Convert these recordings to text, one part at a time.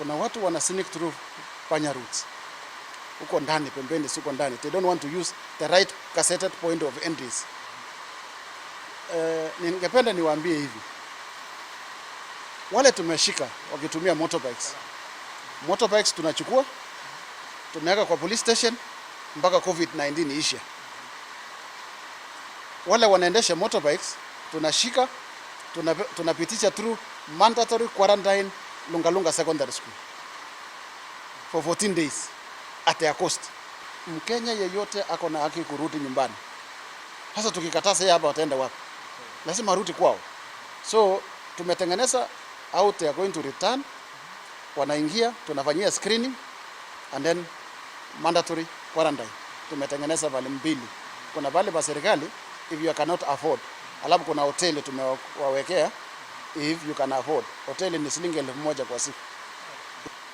Kuna watu wana sneak through panya routes huko ndani pembeni, siko ndani, they don't want to use the right gazetted point of entries. Ningependa niwaambie hivi, wale tumeshika wakitumia motorbikes, motorbikes tunachukua, tunaweka kwa police station mpaka COVID-19 iishe. Wale wanaendesha motorbikes tunashika, tunapitisha through mandatory quarantine Lungalunga Secondary School for 14 days at their cost. Mkenya yeyote ako na haki kurudi nyumbani. Sasa tukikataa sasa hapa wataenda wapi? Lazima arudi kwao. So tumetengeneza out, they are going to return, wanaingia, tunafanyia screening and then mandatory quarantine. Tumetengeneza vale mbili, kuna vale pa serikali if you cannot afford, alafu kuna hoteli tumewawekea if you can afford. Hoteli ni shilingi 1,000 kwa siku.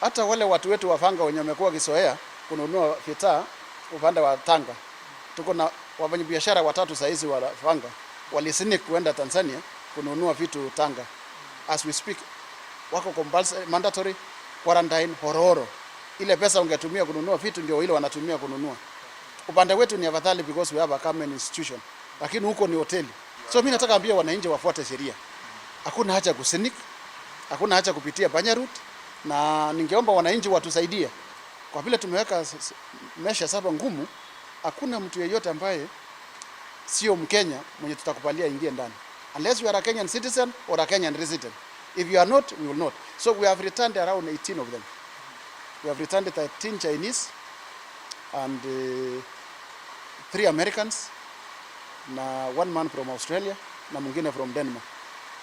Hata wale watu wetu wa Vanga wenye wamekuwa wakizoea kununua vitaa upande wa Tanga, tuko na wafanyabiashara watatu saizi wa Vanga walisneak kuenda Tanzania kununua vitu Tanga. As we speak wako compulsory mandatory quarantine Horohoro. Ile pesa ungetumia kununua vitu ndio ile wanatumia kununua. Upande wetu ni afadhali because we have a government institution, lakini huko ni hoteli. So mimi nataka ambia wananchi wafuate sheria. Hakuna haja kusneak, hakuna haja kupitia panya route, na ningeomba wananchi watusaidie kwa vile tumeweka measures hapa ngumu. Hakuna mtu yeyote ambaye sio Mkenya mwenye tutakubalia ingie ndani unless you are a Kenyan citizen or a Kenyan resident. If you are not, we will not. So we have returned around 18 of them. We have returned 13 Chinese and three Americans na one man from Australia na mwingine from Denmark.